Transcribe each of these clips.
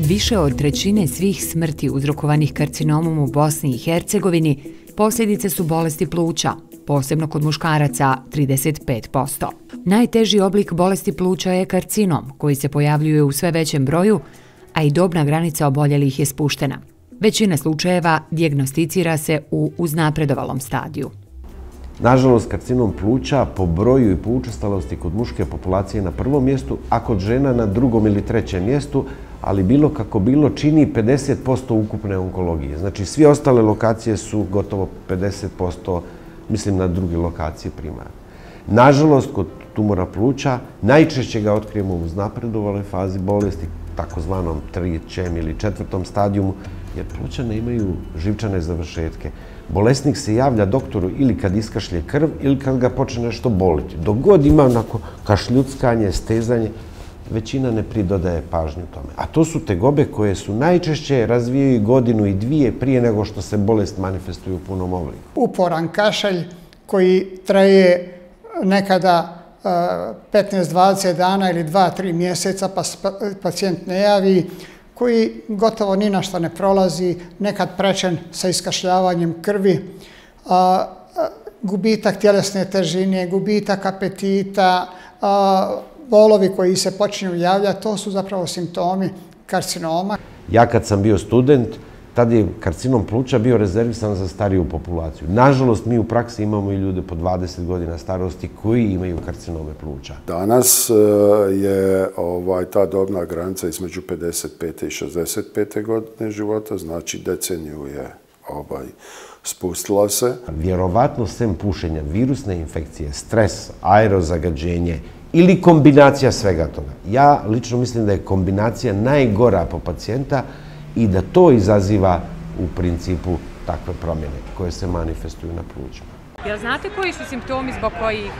Više od trećine svih smrti uzrokovanih karcinomom u Bosni i Hercegovini posljedice su bolesti pluća, posebno kod muškaraca 35%. Najteži oblik bolesti pluća je karcinom, koji se pojavljuje u sve većem broju, a i dobna granica oboljelih je spuštena. Većina slučajeva dijagnosticira se u uznapredovalom stadiju. Nažalost, karcinom pluća po broju i po učestalosti kod muške populacije na prvom mjestu, a kod žena na drugom ili trećem mjestu, ali bilo kako bilo čini 50% ukupne onkologije. Znači, sve ostale lokacije su gotovo 50%, mislim na druge lokacije primarne. Nažalost, kod tumora pluća najčešće ga otkrijemo u uznapredovaloj fazi bolesti, takozvanom trećem ili četvrtom stadijumu, jer pluća nemaju živčane završetke. Bolesnik se javlja doktoru ili kad iskašlje krv ili kad ga počne nešto boliti. Dok god ima onako kašljuckanje, stezanje, većina ne pridodaje pažnju tome. A to su tegobe koje su najčešće razvijaju godinu i dvije prije nego što se bolest manifestuje u punom obliku. Uporan kašalj koji traje nekada 15-20 dana ili 2-3 mjeseca pa pacijent ne javi, koji gotovo ni na što ne prolazi, nekad praćen sa iskašljavanjem krvi, gubitak tjelesne težine, gubitak apetita, bolovi koji se počinju javljati, to su zapravo simptomi karcinoma. Ja kad sam bio student, tad je karcinom pluća bio rezervisan za stariju populaciju. Nažalost, mi u praksi imamo i ljude po 20 godina starosti koji imaju karcinome pluća. Danas je ta dobna granica između 55. i 65. godine života, znači deceniju je spustila se. Vjerovatno sem pušenja, virusne infekcije, stres, aerozagađenje ili kombinacija svega toga. Ja lično mislim da je kombinacija najgora po pacijenta i da to izaziva u principu takve promjene koje se manifestuju na plućima. Jel znate koji su simptomi zbog kojih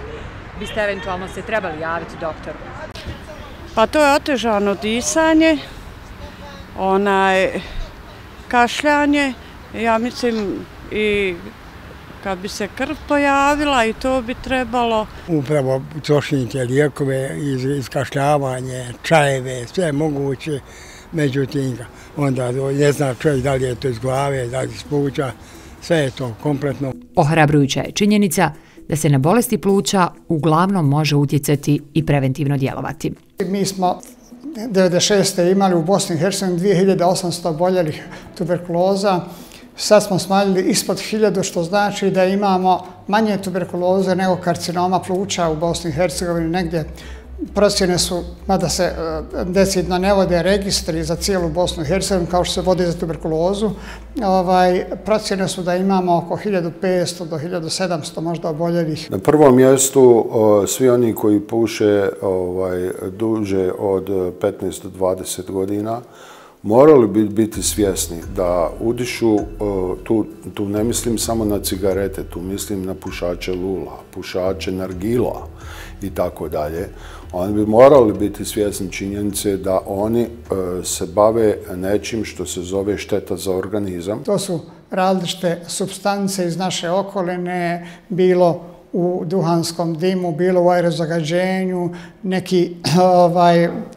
biste eventualno se trebali javiti doktoru? Pa to je otežano disanje, kašljanje, ja mislim i kad bi se krv pojavila i to bi trebalo. Upravo trošite lijekove, iskašljavanje, čajeve, sve moguće, međutim, onda ne zna čovjek da li je to iz glave, da li iz pluća, sve je to kompletno. Ohrabrujuća je činjenica da se na bolesti pluća uglavnom može utjecati i preventivno djelovati. Mi smo 1996. imali u Bosni i Hercegovini 2800 oboljelih tuberkuloza. Sad smo smanjili ispod 1000, što znači da imamo manje tuberkuloze nego karcinoma pluća u Bosni i Hercegovini. Negdje procjene su, mada se decidno ne vode registri za cijelu Bosnu i Hercegovinu kao što se vode za tuberkulozu, procjene su da imamo oko 1500 do 1700 možda oboljelih. Na prvom mjestu svi oni koji puše duže od 15 do 20 godina morali bi biti svjesni da udišu, tu ne mislim samo na cigarete, tu mislim na pušače lula, pušače nargila i tako dalje. Oni bi morali biti svjesni činjenice da oni se bave nečim što se zove šteta za organizam. To su različite supstance iz naše okoline, bilo u duhanskom dimu, bilo u aerozagađenju, neki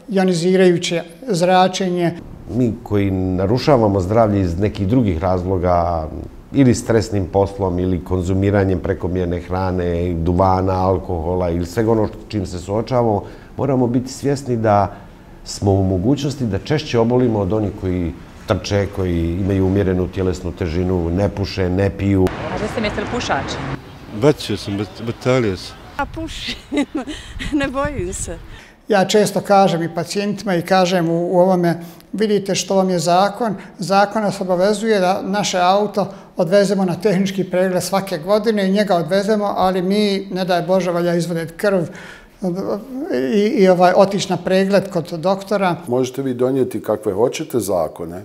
ionizirajuće zračenje. Mi koji narušavamo zdravlje iz nekih drugih razloga, ili stresnim poslom, ili konzumiranjem prekomjerne hrane, duvana, alkohola ili svega ono čim se suočavamo, moramo biti svjesni da smo u mogućnosti da češće obolimo od onih koji trče, koji imaju umjerenu tjelesnu težinu, ne puše, ne piju. Možda ste mjestili pušač? Bacio sam, batalio sam. Ja pušim, ne bojim se. Ja često kažem i pacijentima i kažem u ovome, vidite što vam je zakon. Zakon nas obavezuje da naše auto odvezemo na tehnički pregled svake godine i njega odvezemo, ali mi, ne daj Bože, valja izvaditi krv i otići na pregled kod doktora. Možete vi donijeti kakve hoćete zakone,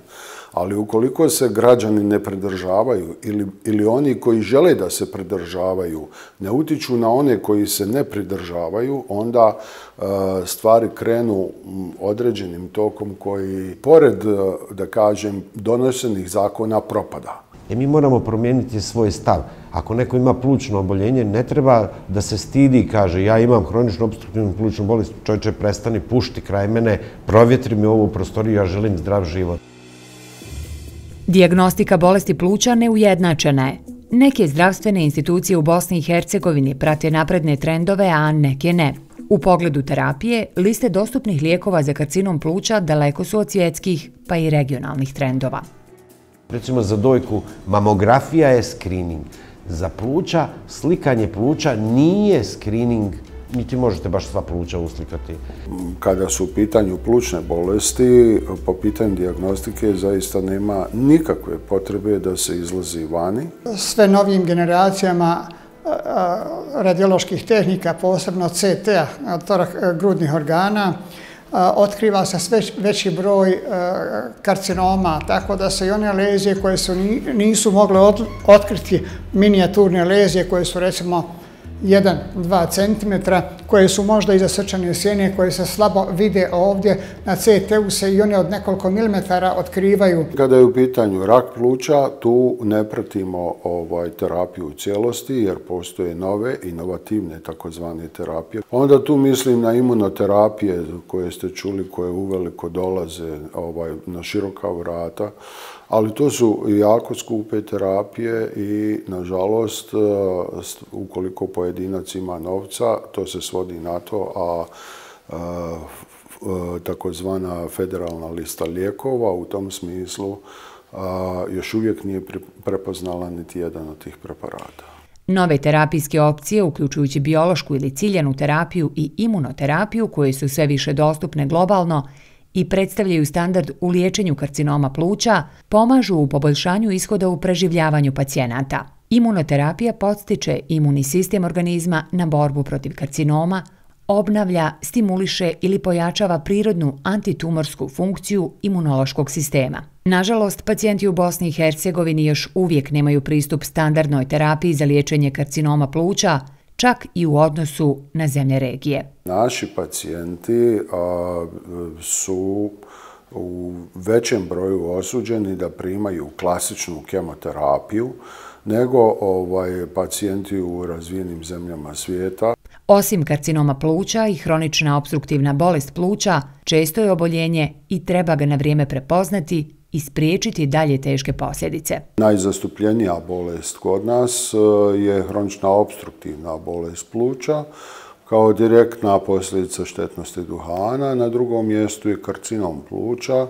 ali ukoliko se građani ne pridržavaju ili oni koji žele da se pridržavaju ne utiču na one koji se ne pridržavaju, onda stvari krenu određenim tokom koji, pored, da kažem, donesenih zakona propada. Mi moramo promijeniti svoj stav. Ako neko ima plućno oboljenje, ne treba da se stidi i kaže ja imam hroničnu opstruktivnu plućnu bolest, čovječe prestani, pušti kraj mene, provjetri mi ovu prostoriju, ja želim zdrav život. Dijagnostika bolesti pluća neujednačena je. Neke zdravstvene institucije u Bosni i Hercegovini prate napredne trendove, a neke ne. U pogledu terapije, liste dostupnih lijekova za karcinom pluća daleko su od svjetskih, pa i regionalnih trendova. Recimo za dojku, mamografija je screening. Za pluća, slikanje pluća nije screening, niti možete baš sva pluća uslikati. Kada su u pitanju plućne bolesti, po pitanju dijagnostike zaista nema nikakve potrebe da se izlazi vani. Sve novim generacijama radioloških tehnika, posebno CT-a, grudnih organa, otkriva se sve veći broj karcinoma, tako da se i one lezije koje nisu mogle otkriti, minijaturne lezije koje su recimo 1-2 cm, koje su možda iza srčane sjene, koje se slabo vide ovdje, na CT-u se i one od nekoliko milimetara otkrivaju. Kada je u pitanju rak pluća, tu ne pratimo terapiju u cijelosti, jer postoje nove, inovativne takozvane terapije. Onda tu mislim na imunoterapije koje ste čuli, koje uveliko dolaze na široka vrata, ali to su jako skupe terapije i, nažalost, ukoliko pojedinac ima novca, to se svodi na to, a takozvana federalna lista lijekova u tom smislu još uvijek nije prepoznala niti jedan od tih preparata. Nove terapijske opcije, uključujući biološku ili ciljanu terapiju i imunoterapiju, koje su sve više dostupne globalno i predstavljaju standard u liječenju karcinoma pluća, pomažu u poboljšanju ishoda u preživljavanju pacijenata. Imunoterapija podstiče imunni sistem organizma na borbu protiv karcinoma, obnavlja, stimuliše ili pojačava prirodnu antitumorsku funkciju imunološkog sistema. Nažalost, pacijenti u Bosni i Hercegovini još uvijek nemaju pristup standardnoj terapiji za liječenje karcinoma pluća, čak i u odnosu na zemlje regije. Naši pacijenti su u većem broju osuđeni da primaju klasičnu kemoterapiju nego pacijenti u razvijenim zemljama svijeta. Osim karcinoma pluća i hronična opstruktivna bolest pluća, često je oboljenje i treba ga na vrijeme prepoznati i spriječiti dalje teške posljedice. Najzastupljenija bolest kod nas je hronična opstruktivna bolest pluća, kao direktna posljedica štetnosti duhana. Na drugom mjestu je karcinom pluća,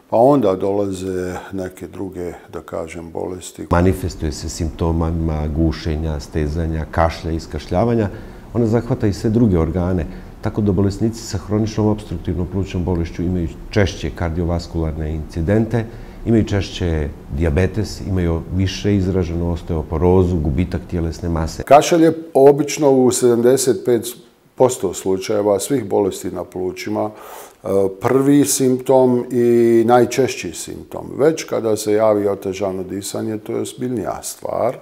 pa onda dolaze neke druge, da kažem, bolesti. Manifestuje se simptomima gušenja, stezanja, kašlja i iskašljavanja. Ona zahvata i sve druge organe, tako da bolesnici sa hroničnom opstruktivnom plućnom bolešću imaju češće kardiovaskularne incidente, imaju češće dijabetes, imaju više izraženu osteoporozu, gubitak tjelesne mase. Kašalj je obično u 75% slučajeva svih bolesti na plućima prvi simptom i najčešći simptom. Već kada se javi otežano disanje, to je ozbiljnija stvar.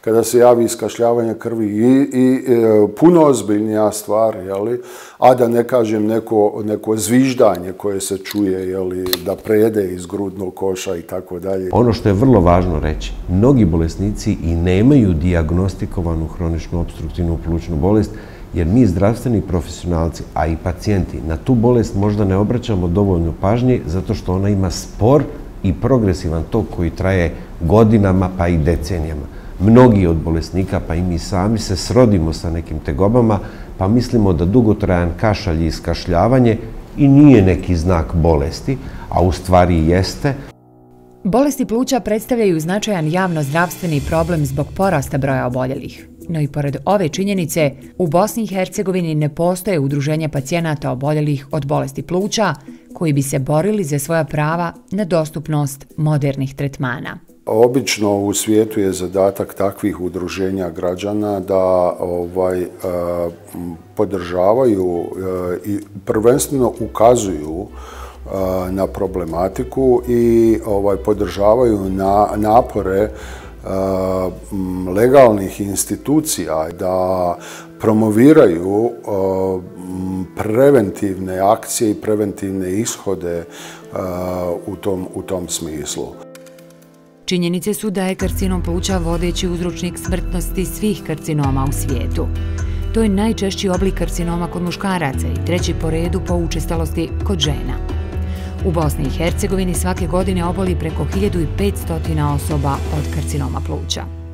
Kada se javi iskašljavanje krvi i puno ozbiljnija stvar, a da ne kažem neko zviždanje koje se čuje, da prede iz grudnog koša i tako dalje. Ono što je vrlo važno reći, mnogi bolesnici i nemaju dijagnostikovanu hroničnu opstruktivnu plućnu bolest, jer mi zdravstveni profesionalci, a i pacijenti, na tu bolest možda ne obraćamo dovoljno pažnje zato što ona ima spor i progresivan tok koji traje godinama pa i decenijama. Mnogi od bolesnika, pa i mi sami, se srodimo sa nekim tegobama, pa mislimo da dugotrajan kašalj i iskašljavanje i nije neki znak bolesti, a u stvari jeste. Bolesti pluća predstavljaju značajan javno-zdravstveni problem zbog porasta broja oboljelih. No i pored ove činjenice, u Bosni i Hercegovini ne postoje udruženja pacijenata oboljelih od bolesti pluća koji bi se borili za svoja prava na dostupnost modernih tretmana. Obično u svijetu je zadatak takvih udruženja građana da podržavaju i prvenstveno ukazuju na problematiku i podržavaju napore legalnih institucija da promoviraju preventivne akcije i preventivne ishode u tom smislu. Činjenice su da je karcinom pluća vodeći uzročnik smrtnosti svih karcinoma u svijetu. To je najčešći oblik karcinoma kod muškaraca i treći po redu po učestalosti kod žena. U Bosni i Hercegovini svake godine oboli preko 1500 osoba od karcinoma pluća.